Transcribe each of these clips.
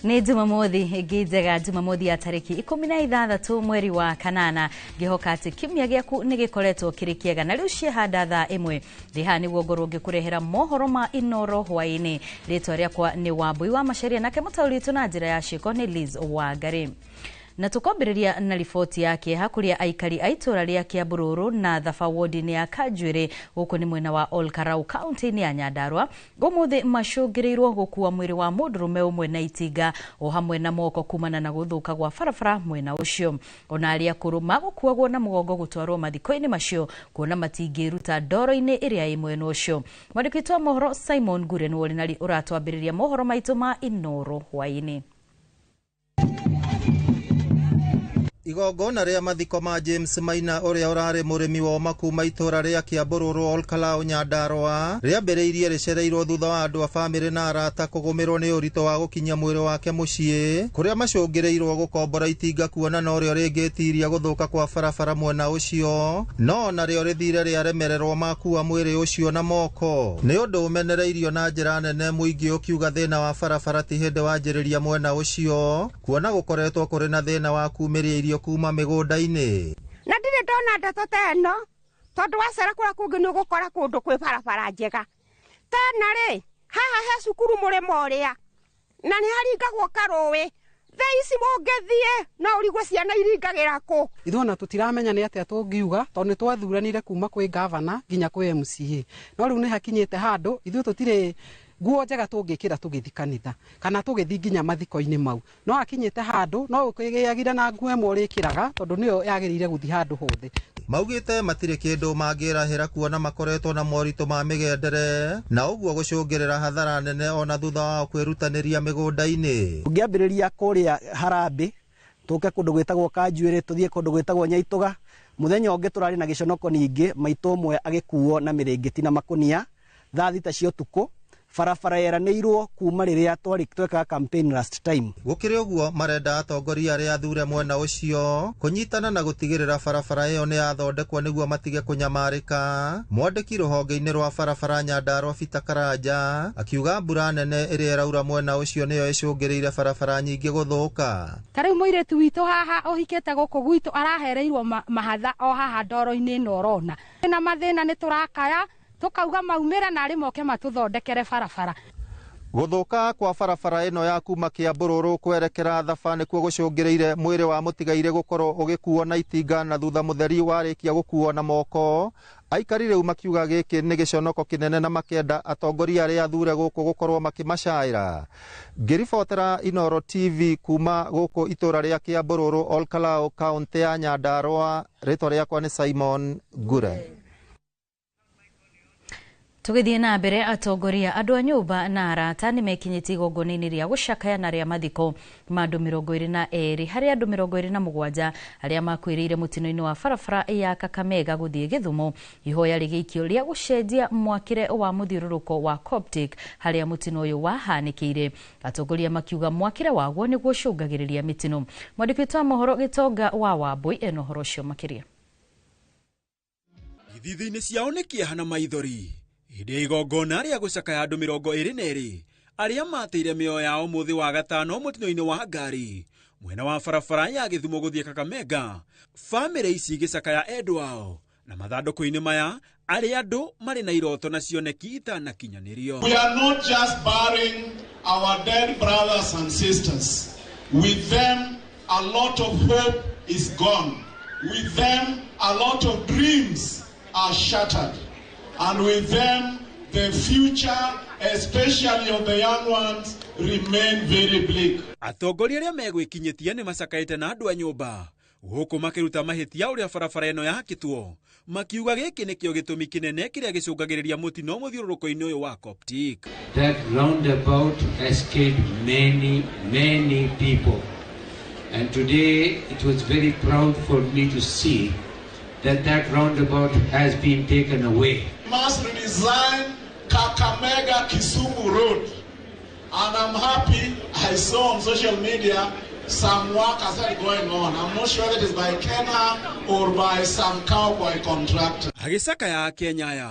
Nĩ Jumamothi ĩngĩ njega, Jumamothi ya tarĩki 16 mweri wa kanana. Ngĩhoka atĩ kiumia gĩaku nĩ gĩkoretwo kĩrĩ kĩega. Na rĩu ciehanda thaa 1 ndĩ haha nĩguo ngorwo ngĩkũrehera mohoro ma Inoro hwaĩ-inĩ. Rĩtwa rĩakwa nĩ Wambui wa Macharia, nake mũtaũri witũ na njĩra ya ciĩko nĩ Liz Wangari. Na tũkwambĩrĩria na riboti ya kĩeha kũrĩa aikari a itũũra rĩa Kĩamburũrũ na Thaba wodi-inĩ ya Kanjuĩrĩ gũkũ nĩ mwena wa Olkarau kaunti-inĩ ya Nyandarua ũmũthĩ macũngĩrĩirwo gũkua mwĩrĩ wa mũndũrũme ũmwe na itinga o hamwe na moko kumana na gũthũka gwa barabara mwena ũcio. Ona arĩa akũrũ magũkuagwo na mũgongo gũtwarwo mathiko-inĩ macio kuona matingĩruta ndoro-inĩ ĩrĩa ĩ mwena ũcio. Mwandĩki witũ wa mohoro Simon Ngure nĩwe ũrĩ ũratwambĩrĩria mohoro maitũ ma Inoro hwaĩ-inĩ. Igongona rĩa mathiko ma James Maina ũrĩa ũrarĩ mũrĩmi wa ũma kuma itũũra rĩa Kĩamburũrũ Olkalau Nyandarua rĩambĩrĩirie rĩcereirwo thutha wa andũ a bamĩrĩ na arata kũgũmĩrwo nĩ ũritũ wa gũkinyia mwĩrĩ wake mũciĩ kũrĩa macũngĩrĩirwo gũkombora itinga kuona norĩo rĩngĩtiria gũthũka kwa barabara mwena ũcio, no ona rĩo rĩthire rĩaremererwo makua mwĩrĩ ũcio na moko. Nĩ ũndũ ũmenereirio na njĩra nene mũingĩ ũkiuga thĩna wa barabara ti hĩndĩ wanjĩrĩria mwena ũcio kuona gũkoretwo kũrĩ na thĩna wa kumĩria irio kuma mĩgũnda-inĩ. Na ndirĩ ndona ndeto ta ĩno tondũ wacera kũrĩa kũngĩ nĩ ũgũkora kũndũ kwĩ barabara njega. Tena rĩ, haha he cukuru mũrĩmo ũrĩa na nĩ haringagwo karũĩ. Thaa ici mũngĩthiĩ no ũrigwo ciana iringagĩra kũ. Ithuĩ ona tũtiramenya nĩ atĩa tũngiuga tondũ nĩ twathuranire kuma kwĩ gavana nginya kwĩ MCA. No rĩu nĩ hakinyĩte handũ ithuĩ tũtirĩ nguo njega tũngĩkĩra tũgĩthiĩ kanitha kana tũgĩthiĩ nginya mathiko-inĩ mau. No hakinyĩte handũ no ũkĩgĩagire na nguo ĩmwe ũrĩkĩraga tondũ nĩyo yagĩrĩire gũthiĩ handũ hothe. Maugĩte matirĩ kĩndũ mangĩrahĩra kuona makoretwo na moritũ ma mĩgendere na ũguo gũcũngĩrĩra hathara nene ona thutha wao kwĩrutanĩria mĩgũnda-inĩ. Ũngĩambĩrĩria kũrĩa Harambĩ tũke kũndũ gwĩtagwo Kanjuĩrĩ tũthiĩ kũndũ gwĩtagwo Nyaitũga. Mũthenya ũngĩ tũrarĩ na gĩconoko ningĩ maitũ ũmwe agĩkuo na mĩrĩngĩti na makũnia thaa 6 cia ũtukũ. Barabara yeranĩirwo kuma rĩrĩa twekaga campaign last time. Gũkĩrĩ ũguo marenda atongoria arĩa athure mwena ũcio kũnyitana na gũtigĩrĩra barabara ĩyo nĩ yathondekwo nĩguo matige kũnyamarĩka. Mwandĩki rũhonge-inĩ rwa barabara Nyandarua Peter Karanja akiuga mbura nene ĩrĩa ĩraura mwena ũcio nĩyo ĩcũngĩrĩire barabara nyingĩ gũthũka. Ta rĩu mũirĩtu witũ haha ũhikĩte gũkũ gwitũ arahereirwo mahatha o haha ndoro-inĩ ĩno ũrona. Na mathĩna nĩ tũrakaya tukauga maumĩra na arĩ moke matũthondekere barabara. Gũthũka kwa barabara ĩno ya kuma Kĩamburũrũ kwerekera Thaba nĩkuo gũcũngĩrĩire mwĩrĩ wa mũtigairĩ gũkorwo ũgĩkuo na itinga na thutha mũtheri warĩkia gũkuo na moko. Aikari rĩu makiuga gĩkĩ nĩ gĩconoko kĩnene na makenda atongoria arĩa athure gũkũ gũkorwo makĩmacaĩra. Ngĩribotera Inoro TV kuma gũkũ itũũra rĩa Kĩamburũrũ Olkalau kaũntĩ ya Nyandarua, rĩtwa rĩakwa nĩ Simon Ngure. Tũgĩthiĩ na mbere, atongoria andũ a nyũmba na arata nĩ mekinyĩtie igongona-inĩ rĩa gũcakaya na rĩa mathiko ma andũ 22 harĩ andũ 27 arĩa makuĩrĩire mũtino-inĩ wa barabara ya Kakamega gũthiĩ Gĩthumo. Ihoya rĩgĩikio rĩa gũcenjia mwakĩre wa mũthiũrũrũko wa Coptic harĩa mũtino ũyũ wahanĩkĩire. Atongoria makiuga mwakĩre waguo nĩguo ũcũngagĩrĩria mĩtino. Mwandĩki witũ wa mohoro Gĩtonga wa Wambui ena ũhoro ũcio makĩria. Ithithi-inĩ ciao nĩ kĩeha na maithori hĩndĩ ya igongona rĩa gũcakaya andũ 22 arĩa mateire mĩoyo yao mũthĩ wa gatano mũtino-inĩ wa ngari mwena wa barabara ya Gĩthumo gũthiĩ Kakamega. Bamĩrĩ ici igĩcakaya endwa ao na mathandũkũ-inĩ maya arĩa andũ marĩ na iroto na cioneki itanakinyanĩrio. We are not just burying our dead brothers and sisters. With them a lot of hope is gone. With them a lot of dreams are shattered. And with them, the future, especially of the young ones, remain very bleak. Atongoria arĩa megwĩkinyĩtie nĩ macakaĩte na andũ a nyũmba gũkũ makĩruta mahĩtia ũrĩa barabara ĩno yakĩtwo, makiuga gĩkĩ nĩkĩo gĩtũmi kĩnene kĩrĩa gĩcũngagĩrĩria mũtino mũthiũrũrũko-inĩ ũyũ wa Coptic. That roundabout has killed many, many people. And today it was very proud for me to see that that roundabout has been taken away. Must redesign Kakamega Kisumu Road. And I'm happy I saw on social media some work has started going on. I'm not sure that it's by Kenya or by some cowboy contractor. Agĩcakaya Kenya aya,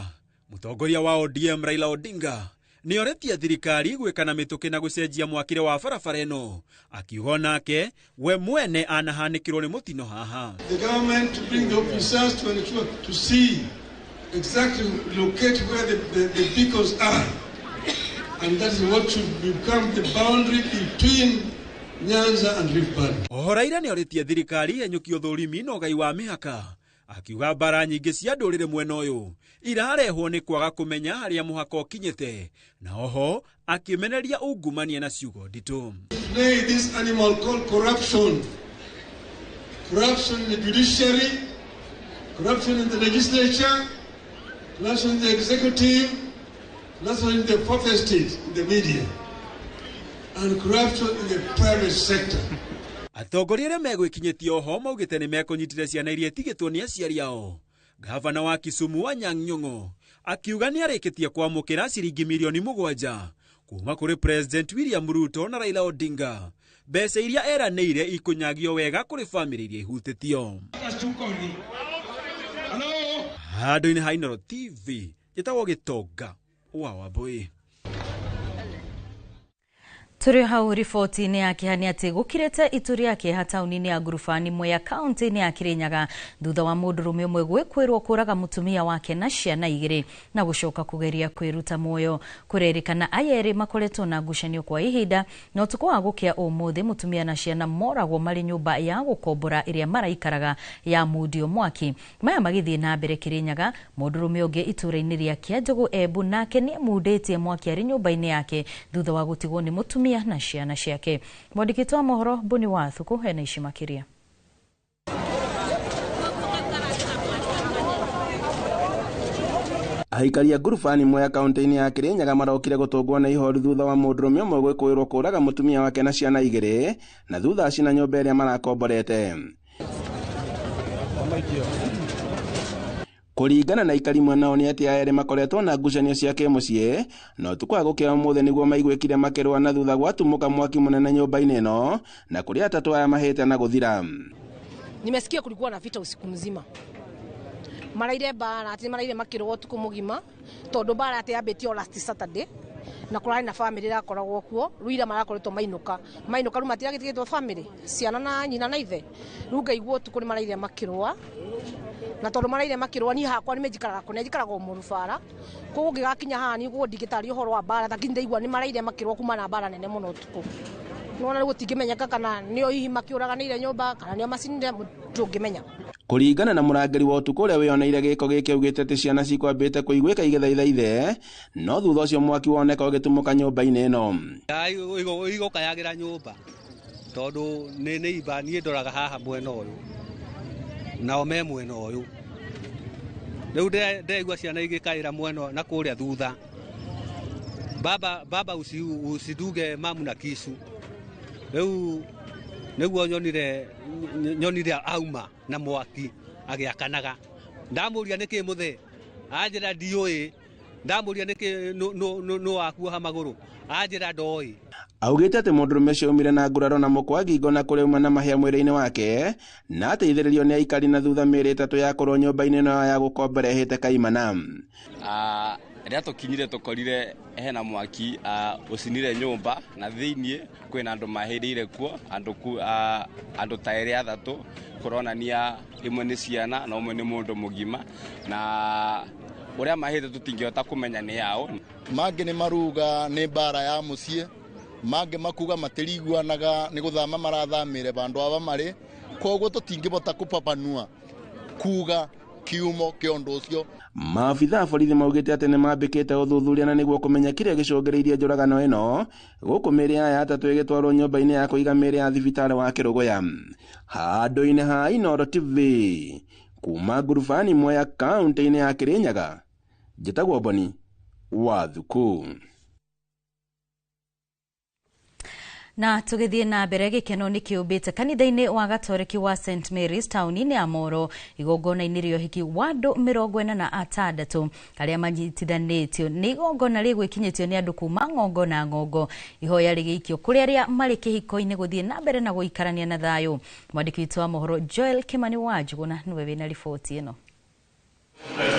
mũtongoria wa ODM Raila Odinga Nĩoretie thirikari gwĩka na mĩtũkĩ na gũcenjia mwakĩre wa barabara ĩno, akiuga nake we mwene anahanĩkĩrwo nĩ mũtino haha. The government to bring the officers to ensure to see exactly locate where the beacons are, and that is what should become the boundary between Nyanza and Rift Valley. Oho Raila nĩorĩtie thirikari yenyũkie ũthũrimi na ũgai wa mĩhaka, akiuga mbara nyingĩ cia ndũrĩrĩ mwena ũyũ irarehwo nĩ kwaga kũmenya harĩa mũhaka ũkinyĩte, na oho akĩmeneria ungumania na ciugo nditũ. Today this animal called corruption, corruption in the judiciary, corruption in the legislature, corruption in the executive, corruption in the fourth estate, in the media, and corruption in the private sector. Atongoria arĩa megwĩkinyĩtie oho maugĩte nĩ mekũnyitĩra ciana iria itigĩtwo nĩ aciari ao. Gavana wa Kisumu Anyang' Nyong'o akiuga nĩ arĩkĩtie kwamũkĩra ciringi mirioni 7 kuma kũrĩ President William Ruto na Raila Odinga, mbeca iria eranĩire ikũnyagio wega kũrĩ bamĩrĩ iria ihutĩtio. Handũ-inĩ ha Inooro TV, njĩtagwo Gĩtonga wa Wambũi. Tũrĩ hau riboti-inĩ ya kĩeha nĩ atĩ gũkirĩte itu rĩa kĩeha taũni-inĩ ya Ngurubani Mwea kaũntĩ-inĩ ya Kĩrĩnyaga thutha wa mũndũrũme ũmwe gwĩkwĩrwo kũraga mũtumia wake na ciana 2 na gũcoka kũgeria kwĩruta muoyo. Kũrerĩkana aya erĩ makoretwo na ngucanio kwa ihinda, na ũtukũ wa gũkĩa ũmũthĩ mũtumia na ciana moragwo marĩ nyũmba ya gũkombora ĩrĩa maraikaraga ya mundio mwaki. Maya magĩthiĩ na mbere Kĩrĩnyaga, mũndũrũme ũngĩ itũũra-inĩ rĩa Kĩanjũgũ Embu nake nĩamundĩtie mwaki arĩ nyũmba-inĩ yake thutha wa gũtigwo nĩ mũtumia na ciana ciake. Mwandĩki wa mohoro Boni wa Thuku hena ici makĩria. Aikari a Ngurubani Mwea kaũntĩ-inĩ ya Kĩrĩnyaga marokire gũtũngwo nĩ ihoru thutha wa mũndũrũme ũmwe gwĩkũĩrwo kũraga mũtumia wake na ciana 2 na thutha acina nyũmba ĩrĩa marakomborete. Kũringana na aikari mwena nĩ atĩ aya erĩ makoretwo na ngucanio cia kĩmũciĩ, na ũtukũ wa gũkĩa ũmũthĩ nĩguo maiguĩkire makĩrũa na thutha gwatumũka mwaki mũnene nyũmba-inĩ ĩno, na kũrĩ atatũ aya mahĩte na gũthira. Nimesikia kulikuwa na vita usiku mzima. Maraire bara ati maraire makĩrũa ũtukũ mũgima tondũ bara ati yambĩtio last Saturday na kũrarĩ na family ĩrakoragwo kuo rĩu ira marakoretwo mainũka mainũka rĩu matiragĩtigĩtwo family ciana na nyina na ithe rĩu ngaigua ũtukũ nĩ maraire makĩrũa na tondũ maraire makĩrũa niĩ hakwa nĩ njikaraga kũnene njikaraga o mũrubara koguo ngĩgakinya haha nĩguo ndingĩtaria ũhoro wa bara lakini ndaigua nĩ maraire makĩrũa kuma na bara nene mũno ũtukũ. Nĩwona rĩu gũtingĩmenyeka kana nĩo hihi makĩũraganĩire nyũmba kana nĩo macinire, ndũngĩmenya. Kũringana na mũrangĩri wa ũtukũ ũrĩa wĩyoneire gĩko gĩkĩ augĩte atĩ ciana cikwambĩte kũiguĩka igĩthaitha ithe, no thutha ũcio mwaki woneka ũgĩtumũka nyũmba-inĩ ĩno. Igũkayagĩra nyũmba tondũ nĩ imba niĩ ndoraga haha mwena ũyũ nao me mwena ũyũ rĩu ndĩraigua ciana igĩkaĩra mwena na kũrĩa thutha, baba baba usiduge mamu na kisu. Rĩu nĩguo nyonire auma na mwaki agĩakanaga. Ndamũria nĩkĩ mũthee, anjĩra ndiũĩ. Ndamũria nĩkĩ nũ wakuoha magũrũ, anjĩra ndoĩ. Augĩte atĩ mũndũrũme ũcio aumire na nguraro na mũkwa ngingo na kũrĩa auma na mahĩa mwĩrĩ-inĩ wake, na ateithĩrĩrio nĩ aikari na thutha mĩĩrĩ 3 yakorwo nyũmba-inĩ ĩno ya gũkombora ĩhĩte kaimana. Rĩrĩa tũkinyire tũkorire hena mwaki ũcinire nyũmba na thĩiniĩ kwĩna andũ mahĩrĩire kuo, andũ ta erĩ athatũ kũronania ĩmwe nĩ ciana na ũmwe nĩ mũndũ mũgima, na ũrĩa mahĩte tũtingĩhota kũmenya nĩ yao. Mangĩ nĩ maruga nĩ mbara ya mũciĩ, mangĩ makuga matiriguanaga nĩ gũthama marathamĩre bandũ aba marĩ, koguo tũtingĩbota kũpapanua kuga kiumo kĩa ũndũ ũcio. Maabitha a borithi maugĩte atĩ nĩ mambĩkĩte ũthuthuria na nĩguo kũmenya kĩrĩa gĩcũngĩrĩirie njũragano ĩno, gũkũ mĩĩrĩ ya atatũ ĩgĩtwarwo nyũmba-inĩ ya kũiga mĩĩrĩ ya thibitarĩ wa Kĩrũgũya. Handũ-inĩ ha Inooro TV kuma Ngurubani Mwea kaũntĩ-inĩ ya Kĩrĩnyaga, njĩtagwo Boni wa Thuku. Na tũgĩthiĩ na mbere, gĩkeno nĩ kĩũmbĩte kanitha-inĩ wa Gatoreki wa St Mary's taũni-inĩ ya Moro igongona-inĩ rĩa ũhiki wa andũ 46 arĩa manyitithanĩtio nĩ igongona rĩgwĩkinyĩtio nĩ andũ kuma ng'ongo na ng'ongo. Ihoya rĩgĩikio kũrĩ arĩa marĩ kĩhiko-inĩ gũthiĩ na mbere na gũikarania na thayũ. Mwandĩki witũ wa mohoro Joel Kimani wa Njuguna nĩwe wĩna riboti ĩno.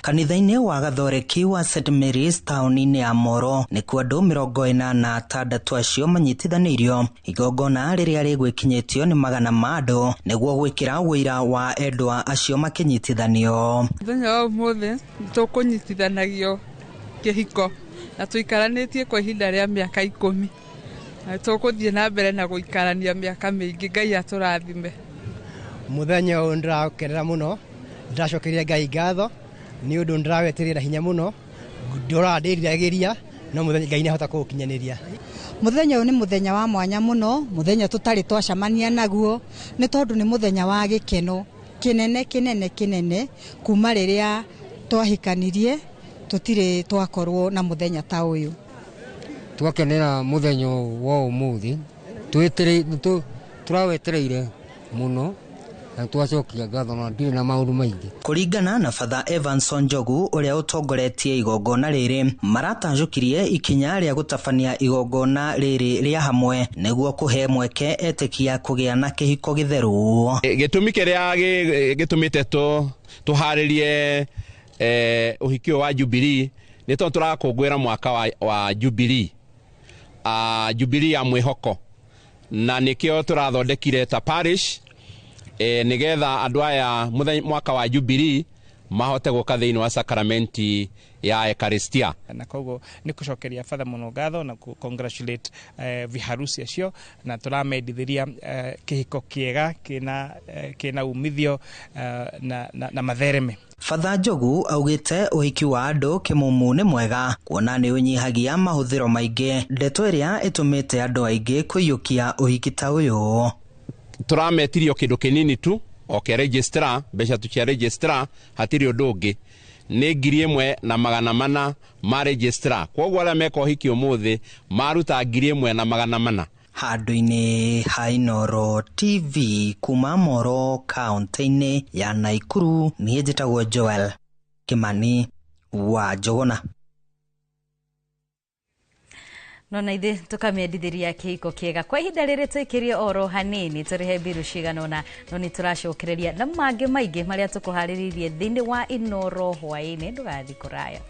Kanitha-inĩ wa Gathoreki wa St Mary's taũni-inĩ ya Moro nĩkuo andũ 46 acio manyitithanĩirio. Igongona rĩrĩa rĩgwĩkinyĩtio nĩ magana ma andũ nĩguo gwĩkĩra ũira wa endwa acio makĩnyitithanio. Mũthenya wa ũmũthĩ tũkũnyitithanagio kĩhiko na tũikaranĩtie kwa ihinda rĩa mĩaka 10 na tũkũthiĩ na mbere na gũikarania mĩaka mĩingĩ. Ngai atũrathime. Mũthenya ũyũ ndĩrakenera mũno, ndĩracokeria Ngai ngatho nĩ ũndũ ndĩraweterera hinya mũno, ndoraga ndĩriragĩria no mũthenya Ngai nĩahota kũũkinyanĩria. Mũthenya ũyũ nĩ mũthenya wa mwanya mũno, mũthenya tũtarĩ twacemania naguo, nĩ tondũ nĩ mũthenya wa gĩkeno kĩnene kĩnene kĩnene. Kuma rĩrĩa twahikanirie tũtirĩ twakorwo na mũthenya ta ũyũ. Twakenera mũthenya wa ũmũthĩ, tũrawetereire mũno na twacokia ngatho na ndirĩ na maũndũ maingĩ. Kũringana na Father Evanson Njogu ũrĩa ũtongoretie igongona rĩrĩ, maratanjũkirie ikinya rĩa gũtabania igongona rĩrĩ rĩa hamwe nĩguo kũhe mweke etĩkia kũgĩa na kĩhiko gĩtheru. Gĩtũmi kĩrĩa gĩtũmĩte tũharĩrie ũhiki wa Jubilee nĩ tondũ tũrakũngũĩra mwaka wa Jubilee, Jubilee ya mwĩhoko, na nĩkĩo tũrathondekire ta parish nĩgetha andũ aya mwaka wa Jubilee mahote gũka thĩinĩ wa sakramenti ya Ekaristia. Na koguo nĩ kũcokeria Father mũno ngatho na congratulate viharusi acio, na tũramendithĩria kĩhiko kĩega kĩna umithio na mathereme. Father Njogu augĩte ũhiki wa andũ kĩmumu nĩ mwega kuona nĩ ũnyihagia mahũthĩro maingĩ, ndeto ĩrĩa ĩtũmĩte andũ aingĩ kũiyũkia ũhiki ta ũyũ. Tũrametirio kĩndũ kĩnini tu o kĩa registrar, mbeca tu cia registrar, hatirĩ ũndũ ũngĩ, nĩ 1400 ma registrar. Kwoguo arĩa meka ũhiki ũmũthĩ maruta 1400. Handũ-inĩ ha Inooro TV kuma Moro kaunti-inĩ ya Naikuru, niĩ njĩtagwo Joel Kimani wa Njũgũna. No na ithe tukamĩendithĩria kĩhiko kĩega. Kwa ihinda rĩrĩ tũikĩrie oro hanini tũrĩhe mbiru cigana ũna, no nĩ tũracokereria na mangĩ maingĩ marĩa tũkũharĩrĩirie thĩinĩ wa Inooro hwaĩ-inĩ. Ndũgathiĩ kũraya.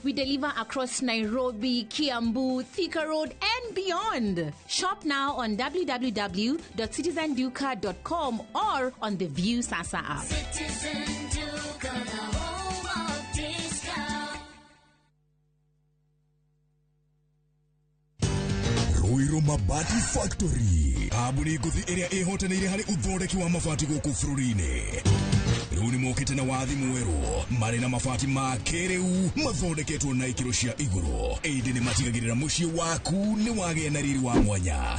We deliver across Nairobi, Kiambu, Thika Road, and beyond. Shop now on www.citizenduka.com or on the View Sasa app. Citizen Duka, the home of discount. Ruiru Mabati Factory, kambuni ngũthi ĩrĩa ĩhotanĩire harĩ ũthondeki wa mabati gũkũ bũrũri-inĩ. Rĩu nĩ mokĩte na wathi mwerũ marĩ na mabati ma kĩrĩu mathondeketwo na ikĩro cia igũrũ, ĩndĩ nĩ matigagĩrĩra mũciĩ waku nĩ wagĩa na riri wa mwanya.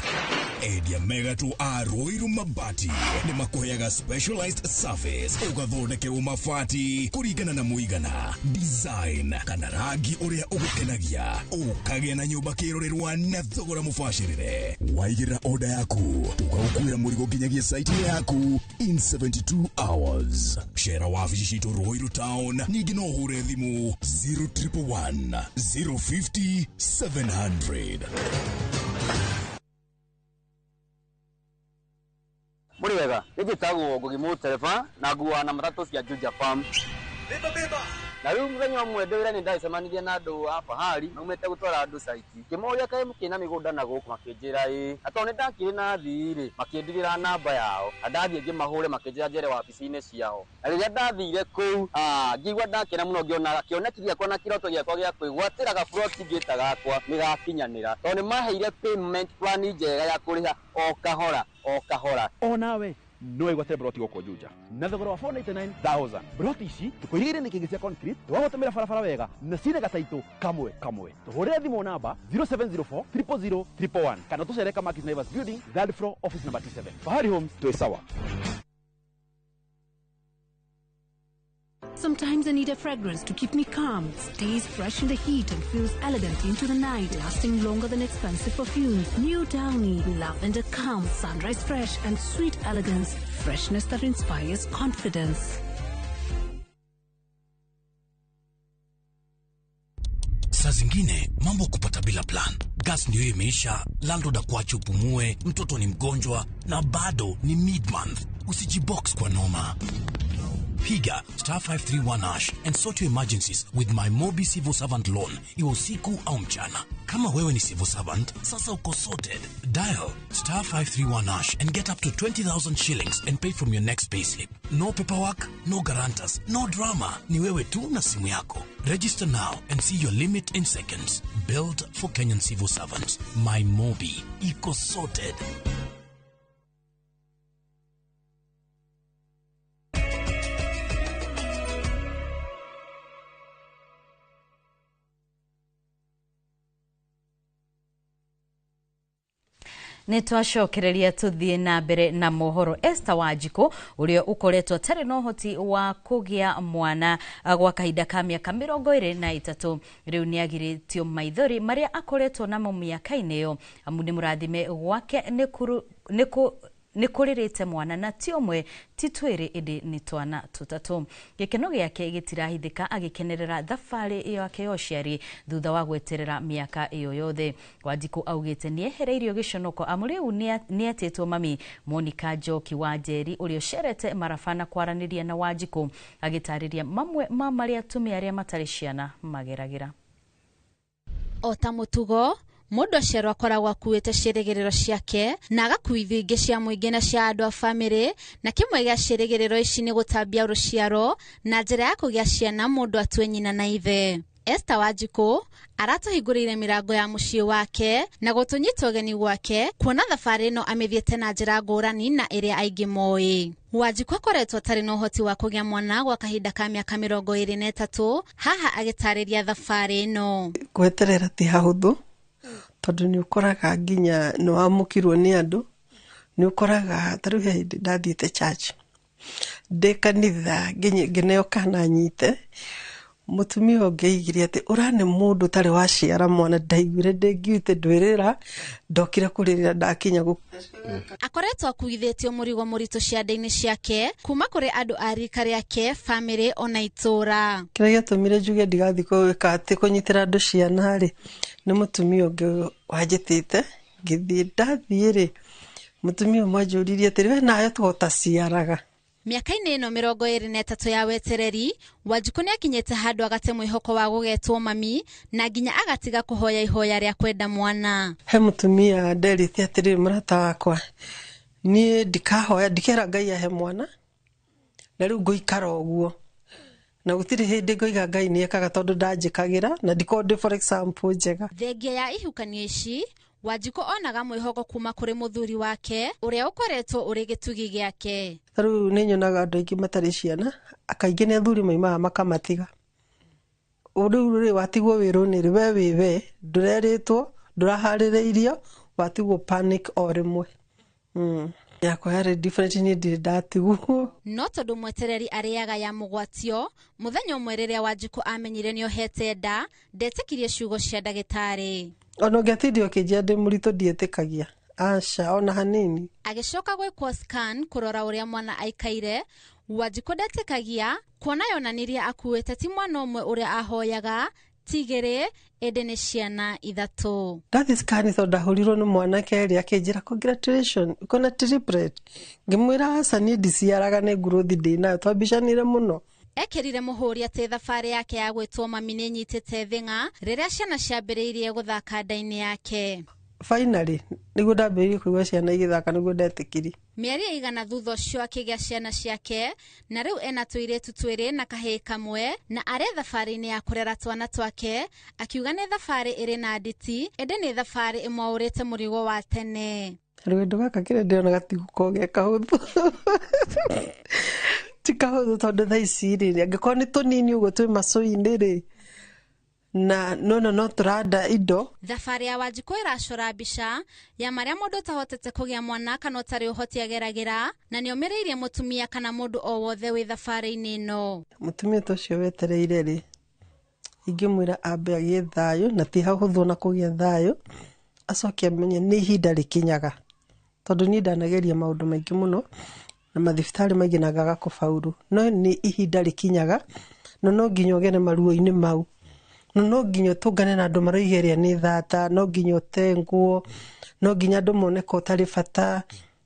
Endia megatũ a Ruiru Mabati nĩ makũheaga specialized service, ũgathondekerwo mabati kũringana na mũigana, design kana rangi ũrĩa ũgũkenagia, ũkagĩa na nyũmba kĩrorerwa na thogora mũbacĩrĩre. Waigĩrĩra order yaku tũgagũkuĩra mũrigo nginyagia site yaku in 72 hours. Cera wabici citũ Ruiru Town, ningĩ no ũhũre thimũ 0111 050 700. Mũrĩ wega, nĩ njĩtagwo Ngugi Mũtereba na nguaga na matatũ cia Juja Farm. Na rĩu mũthenya ũmwe ndĩ wĩra nĩ ndacemanirie na andũ a Fahari maumĩte gũtwara andũ caiti, ngĩmoria kaĩ mũkĩrĩ na mĩgũnda na gũkũ, makĩnjĩra ĩĩ, na tondũ nĩ ndakĩrĩ na athii rĩ, makĩndigĩra namba yao, na ndathiĩ ngĩmahũre makĩnjĩra njere wabici-inĩ ciao. Na rĩrĩa ndathire kũu, ngĩigua ndakena mũno ngĩona kĩoneki gĩakwa na kĩroto gĩakwa gĩa kwĩgwatĩra gaburoti ngĩta gakwa nĩ gakinyanĩra, tondũ nĩ maheire payment plan njega ya kũrĩha o kahora o kahora. Onawe no wĩgwatĩre broti gũkũ Juja na thogora wa 499,000. Broti ici tũkũigĩire nĩ kĩngĩ cia concrete, tũgagũtũmĩra barabara wega na cina gataitũ kamwe kamwe. Tũhũrĩre thimũ namba 0704 000 111 kana tũcere Kamakis Naivas Building, third floor, office number 27. Fahari Homes, twĩ sawa. Sometimes I need a fragrance to keep me calm, stays fresh in the heat and feels elegant into the night, lasting longer than expensive perfumes. New Downy, lavender calm, sunrise fresh and sweet elegance, freshness that inspires confidence. Saa zingine mambo kupata bila plan. Gas ndio hiyo imeisha, landlord akuache upumue, mtoto ni mgonjwa na bado ni mid-month. Usijibox kwa noma. Piga star 531 hash and sort your emergencies with my Mobi Civil Servant Loan, iwe usiku au mchana. Kama wewe ni civil servant, sasa uko sorted. Dial star 531 hash and get up to 20,000 shillings and pay from your next payslip. No paperwork, no guarantors, no drama. Ni wewe tu na simu yako. Register now and see your limit in seconds. Built for Kenyan civil servants. My Mobi. Iko sorted. Nä twacokereria tuthiä na mbere na mohoro. Esther Wanjikũ ũrĩa ũkoretwo atarĩ na ũhoti wa kũgĩa mwana gwa kahinda ka mĩaka 23 rĩu nĩ agirĩtio maithori marĩa akoretwo namo mĩaka-inĩ ĩyo, amu nĩ mũrathime gwake nĩ kũrĩrĩte mwana na ti ũmwe ti twĩrĩ ĩndĩ nĩ twana tũtatũ. Gĩkeno gĩake gĩtirahithĩka agĩkenerera thabarĩ yake ya ũciari thutha wa gweterera mĩaka ĩyo yothe. Wanjikũ augĩte nĩ ehereirio gĩconoko amu rĩu nĩ etĩtwo mami. Monica Njoki wa Njeri ũrĩa ũcerete marabana kwaranĩria na Wanjikũ agĩtarĩria mamwe ma marĩa atumia arĩa matarĩ ciana mageragĩra. O ta mũtugo mũndũ aciarwo akoragwo akuĩte ciĩrĩgĩrĩro ciake na agakuithio ingĩ cia mũingĩ na cia andũ a bamĩrĩ, na kĩmwe gĩa ciĩrĩgĩrĩro ici nĩ gũtambia rũciaro na njĩra ya kũgĩa ciana mũndũ atue nyina na ithe. Esther Wanjikũ aratũhingũrĩire mĩrango ya mũciĩ wake na gũtũnyita ũgeni gwake kuona thabarĩ ĩno amĩthiĩte na njĩra ngũrani na ĩrĩa aingĩ moĩ. Wanjikũ akoretwo atarĩ na ũhoti wa kũgĩa mwana gwa kahinda ka mĩaka 23, haha agĩtarĩria thabarĩ ĩno. Gweterera ti hahũthũ tondũ nĩ ũkoraga nginya nĩ wamũkirwo nĩ andũ, nĩ ũkoraga ta rĩu he hĩndĩ ndathiĩte church ndĩ kanitha ngĩneo kana nyite mũtumia ũngĩ aigire atĩ ũrane mũndũ ũtarĩ waciara mwana, ndaiguire ndĩngiute ndwĩrĩra, ndokire kũrĩrĩra ndakinya gũkũ. Akoretwo akuithĩtio mũrigo mũritũ ciande-inĩ ciake kuma kũrĩ andũ a rika rĩake, bamĩrĩ ona itũũra. Kĩrĩa gĩatũmire njuge ndigathiĩ gwĩka atĩ kũnyitĩra andũ ciana rĩ, nĩ mũtumia ũngĩ wanjĩtĩte ngĩthiĩ, ndathiĩ rĩ mũtumia ũmwe anjũririe atĩrĩ, we nawe tũtaciaraga. Mĩaka-inĩ ĩno 23 ya wetereri, Wanjikũ nĩ akinyĩte handũ agate mwĩhoko wa gũgetwo mami na nginya agatiga kũhoya ihoya rĩa kwenda mwana. He mũtumia nderĩte atĩrĩrĩ, mũrata wakwa, niĩ ndikahoya ndikera Ngai ahe mwana na rĩu ngũikara ũguo na gũtirĩ hĩndĩ ngoiga Ngai nĩ ekaga tondũ ndanjĩkagĩra na ndikorwo ndĩ for example njega. Thengia ya ihukanio ici, Wanjikũ onaga mwĩhoko kuma kũrĩ mũthuri wake ũrĩa ũkoretwo ũrĩ gĩtugi gĩake. Ta rĩu nĩ nyonaga andũ aingĩ matarĩ ciana, kaingĩ nĩ athuri maimaga makamatiga. Rĩu rĩ watigwo wĩrwo-nĩ rĩ, we wĩ we ndũrerĩtwo, ndũraharĩrĩirio, watigwo panic o rĩmwe. Yakwa yarĩ different, niĩ ndirĩ ndatigwo. No tondũ mwetereri arĩaga ya mũgwatio, mũthenya ũmwe rĩrĩa Wanjikũ amenyire nĩohete nda, ndetĩkirie ciugo cia ndagĩtarĩ. Ona ũngĩatinda ũkĩnjĩra ndĩ mũritũ ndietĩkagia, aca ona hanini. Agĩcoka gwĩkwo scan kũrora ũrĩa mwana aikaire, Wanjikũ ndetĩkagia kuona yonanirie akuĩte ti mwana ũmwe ũrĩa ahoyaga, ti igĩrĩ, ĩndĩ nĩ ciana ithatũ. Ndathiĩ scan tondũ ndahũrirwo nĩ mwanake ĩrĩa akĩnjĩra congratulation ũkona triplet, ngĩmwĩra aca niĩ ndiciaraga nĩ nguruthi ndĩnayo, twambicanire mũno. Ekĩrire mũhũri atĩ thabarĩ yake ya gwĩtwo mami nĩ ĩnyitĩte thing'a rĩrĩa ciana ciambĩrĩirie gũthaka nda-inĩ yake. Finally nĩguo ndambĩrĩirie kũigua ciana igĩthaka nĩguo ndetĩkirie. Mĩeri ĩigana thutha ũcio akĩgĩa ciana ciake na rĩu ena tũirĩtu twĩrĩ na kahĩĩ kamwe na arĩ thabarĩ-inĩ ya kũrera twana twake, akiuga nĩ thabarĩ ĩrĩ na nditi ĩndĩ nĩ thabarĩ ĩmwaũrĩte mũrigo wa tene. Rũgendo gaka kĩrĩa ndĩrona gatigũkorwo ge kahũthũ. Ti kahũthũ tondũ thaa ici rĩ, angĩkorwo nĩ tũnini ũguo twĩ macũi-inĩ rĩ, na nono no tũranda indo. Thabarĩ ya Wanjikũ ĩracora mbica ya marĩa mũndũ ũtahotete kũgĩa mwana kana ũtarĩ ũhoti ageragĩra, na nĩomĩrĩirie mũtumia kana mũndũ o wothe wĩ thabarĩ-inĩ ĩno. Mũtumia ta ũcio wetereire rĩ, ingĩmwĩra ambe agĩe thayũ, na ti hahũthũ na kũgĩa thayũ, acoke amenye nĩ ihinda rĩkinyaga, tondũ niĩ ndanageria maũndũ maingĩ mũno na mathibitarĩ maingĩ na ngaga kũbauru, no nĩ ihinda rĩkinyaga na no nginya ũgere maruo-inĩ mau No nginya ũtũngane na andũ maroiga ĩrĩa nĩ thata, no nginya ũtengwo, no nginya andũ moneka ũtarĩ bata,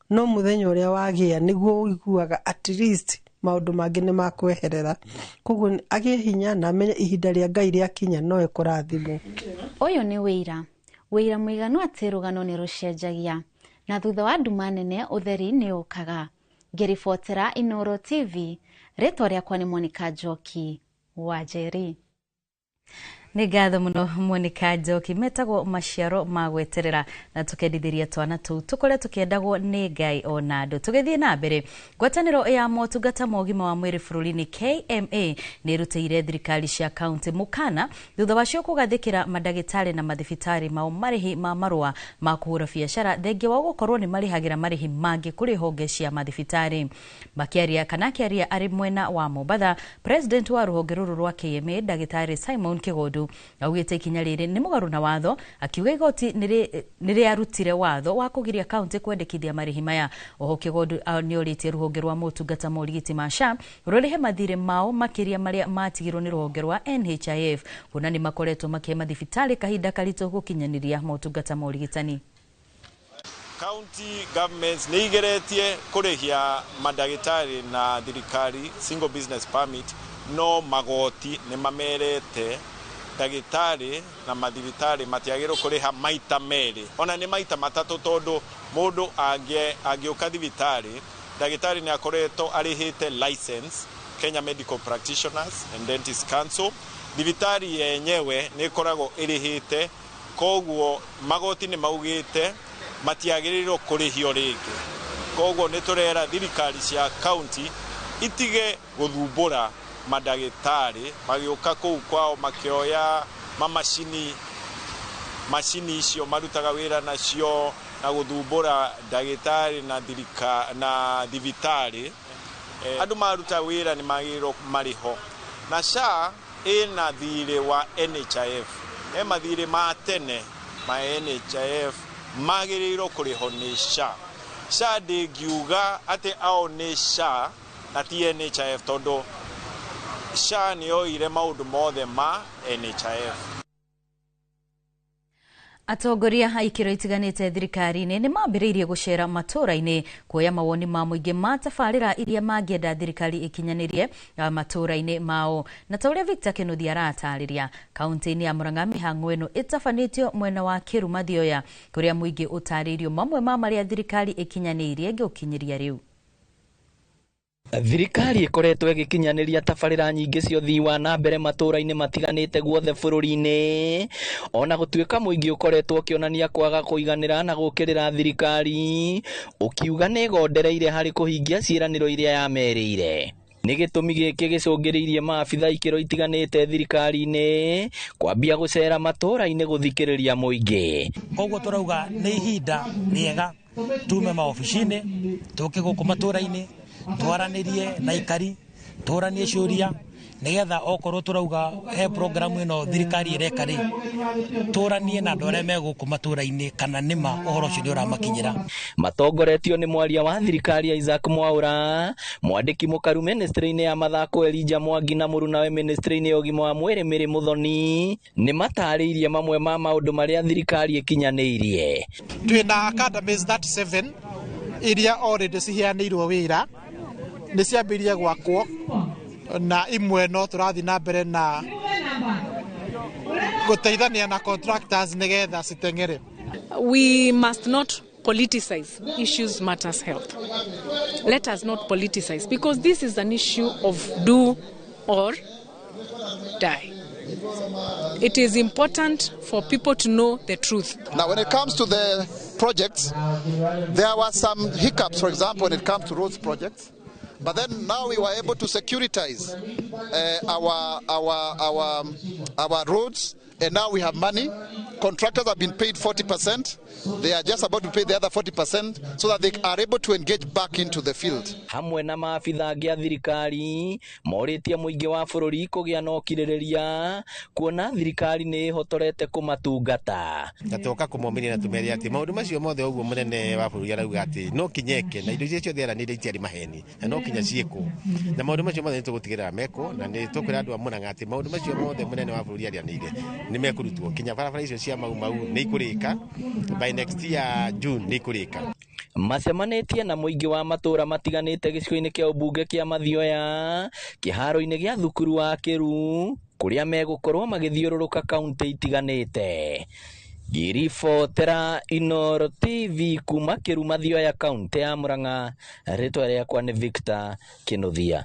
no mũthenya ũrĩa wagĩa nĩguo ũiguaga at least maũndũ mangĩ nĩ makweherera. Koguo agĩe hinya na amenye ihinda rĩa Ngai rĩakinya no ekũrathimwo. Ũyũ nĩ wĩira, wĩira mũiganu atĩ rũgano nĩ rũcenjagia, na thutha wa nduma nene ũtheri nĩ ũkaga. Ngĩribotera Inooro TV, rĩtwa rĩakwa nĩ Monica Njoki wa Njeri. Nĩ ngatho mũno Monica Njoki. Metagwo maciaro ma gweterera, na tũkendithĩria twana tũu tũkore tũkĩendagwo nĩ Ngai ona andũ. Tũgĩthiĩ na mbere, ngwatanĩro ya motungata ma ũgima wa mwĩrĩ bũrũri-inĩ KMA nĩ ĩrutĩire thirikari cia kaunti mũkana thutha wacio kũgathĩkĩra mandagĩtarĩ na mathibitarĩ mao marĩhi ma marũa ma kũhũra biacara, thengia wa gũkorwo nĩ marĩhagĩra marĩhi mangĩ kũrĩ honge cia mathibitarĩ. Makĩaria kana akĩaria arĩ mwena wa Mombatha, president wa rũhonge rũrũ rwa KMA ndagĩtarĩ Simon Kĩgondu augĩte ikinya rĩrĩ nĩ mũgarũ na watho, akiuga igoti nĩ rĩarutire watho wa kũgiria kaunti kwendekithia marĩhi maya. Oho Kĩgondu nĩ orĩtie rũhonge rwa motungata ma ũrigiti ma SHA rũrĩhe mathirĩ mao makĩria marĩa matigirwo nĩ rũhonge rwa NHIF, kuona nĩ makoretwo makĩhe mathibitarĩ kahinda karitũ gũkinyanĩria motungata ma ũrigitani. County governments nĩ igeretie kũrĩhia mandagĩtarĩ na thirikari single business permit, no magoti nĩ mamerete ndagĩtarĩ na mathibitarĩ matiagĩrĩirwo kũrĩha maita merĩ, ona nĩ maita matatũ, tondũ mũndũ angĩũka thibitarĩ, ndagĩtarĩ nĩ akoretwo arĩhĩte license Kenya Medical Practitioners and Dentist Council, thibitarĩ yenyewe nĩ ĩkoragwo ĩrĩhĩte, koguo magoti nĩ maugĩte matiagĩrĩirwo kũrĩhio rĩngĩ. Koguo nĩ tũrera thirikari cia county itige gũthumbũra mandagĩtarĩ magĩũka kũu kwao makĩoya mamacini, macini icio marutaga wĩra nacio, na gũthumbũra ndagĩtarĩ na na thibitarĩ. Andũ maruta wĩra nĩ magĩrĩirwo marĩho, na SHA ĩna thirĩ wa NHIF, he mathirĩ ma tene ma NHIF magĩrĩirwo kũrĩhwo nĩ SHA. SHA ndĩngiuga atĩ ao nĩ SHA na ti NHIF, tondũ SHA nĩ yoire maũndũ mothe ma NHIF. Atongoria a ikĩro itiganĩte thirikari-inĩ nĩ mambĩrĩirie gũcera matũũra-inĩ kuoya mawoni ma mũingĩ ma tabarĩra iria mangĩenda thirikari ĩkinyanĩrie matũũra-inĩ mao. Na ta ũrĩa Victor Kĩnuthia aratarĩria, kaunti-inĩ ya Murang'a mĩhang'o ĩno ĩtabanĩtio mwena wa Kĩruma-Thioya, kũrĩa mũingĩ ũtarĩirio mamwe ma marĩa thirikari ĩkinyanĩirie gũkinyĩria rĩu. Thirikari ĩkoretwo ĩgĩkinyanĩria tabarĩra nyingĩ cia ũthii wa na mbere matũũra-inĩ matiganĩte guothe bũrũri-inĩ, ona gũtuĩka mũingĩ ũkoretwo ũkĩonania kwaga kũiganĩra na gũũkĩrĩra thirikari, ũkiuga nĩ ĩgondereire harĩ kũhingia ciĩranĩro iria yamerĩire. Nĩ gĩtũmi gĩkĩ gĩcũngĩrĩirie maabitha ikĩro itiganĩte thirikari-inĩ kwambia gũcera matũũra-inĩ gũthikĩrĩria mũingĩ. Koguo tũrauga nĩ ihinda rĩega tume maobici-inĩ tũke gũkũ matũũra-inĩ, twaranĩrie na ikari, tũranie ciũria, nĩgetha okorwo tũrauga he programu ĩno thirikari ĩreka rĩ, tũranie na andũ arĩa me gũkũ matũũra-inĩ kana nĩma ũhoro ũcio nĩ ũramakinyĩra. Matongoretio nĩ mwaria wa thirikari Isaac Mwaura, mwandĩki mũkaru ministry-inĩ ya mathako Elijah Mwangi na mũrunawe ministry-inĩ ya ũgima wa mwĩrĩ Mary Muthoni nĩ matarĩirie mamwe ma maũndũ marĩa thirikari ĩkinyanĩirie. Twĩna academies 37 iria already ciheanĩirwo wĩra, nĩ ciambĩrĩirie gwakwo na imwe no tũrathiĩ na mbere na gũteithania na contractors nĩgetha citeng'ere. We must not politicize issues matters health. Let us not politicize, because this is an issue of do or die. It is important for people to know the truth. Now, when it comes to the projects, there were some hiccups, for example, when it comes to roads projects. But then now we were able to securitize our roads And now we have money. Contractors have been paid 40%. They are just about to pay the other 40% so that they are able to engage back into the field. Hamwe na maabitha angĩ a thirikari morĩtie mũingĩ wa bũrũri kũgĩa na ũkirĩrĩria kuona thirikari nĩ ĩhotorete kũmatungata. Na twoka kũmomĩria na tũmere atĩ maũndũ macio mothe ũguo mũnene wa bũrũri arauga atĩ no kinya eke na indo icio ciothe eranĩire itiarĩ maheni na no kinya ciĩkwo na maũndũ macio mothe nĩ tũgũtigĩrĩra mekwo na nĩ tũkwĩra andũ a Murang'a atĩ maũndũ macio mothe mũnene wa bũrũri aranĩire nĩ mekũrutwo kinya barabara icio cia Mau Mau nĩ ikũrĩka by next year June nĩ ikũrĩka. Macemanĩtie na mũingĩ wa matũra matiganĩte gĩcigo-inĩ kĩa ũmbunge kĩa Mathioya kĩharo-inĩ gĩa thukuru wa Kĩru kũrĩa megũkorwo magĩthiũrũrũka kaunti itiganĩte. Ngĩribotera Inooro TV kuma Kĩru Mathioya kaunti ya Murang'a, rĩtwa rĩakwa nĩ Victor Kĩnuthia.